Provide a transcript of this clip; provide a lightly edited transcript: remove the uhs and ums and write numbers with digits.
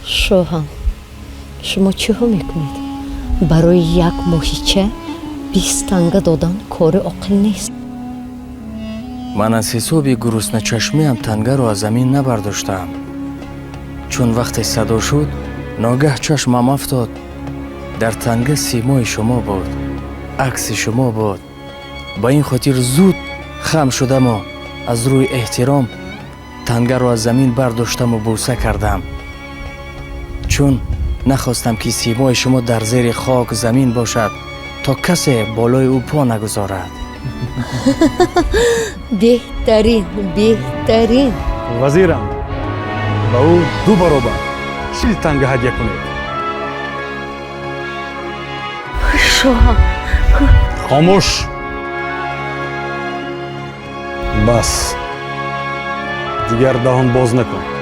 Шоҳам, шумо чиҳо мекунед? Барои як моҳича 20 танга додан кори оқил нест. Ман аз ҳисоби гурусначашмиам тангаро аз замин набардоштаам, чун вақте садо шуд, ногаҳ чашмам афтод. Дар танга симои шумо буд, акси шумо буд. Ба ин хотир зуд хам шудаму аз рӯи эҳтиром тангаро аз замин бардоштаму бӯса кардам, чун нахостам, ки симои шумо дар зери хок замин бошад, то касе болои ӯ по нагузорад. Беҳтарин, беҳтарин! Вазирам, ба ӯ ду баробар, 40 танга ҳадя кунед. Шоҳам. Хомӯш! Бас, дигар даҳон боз накун.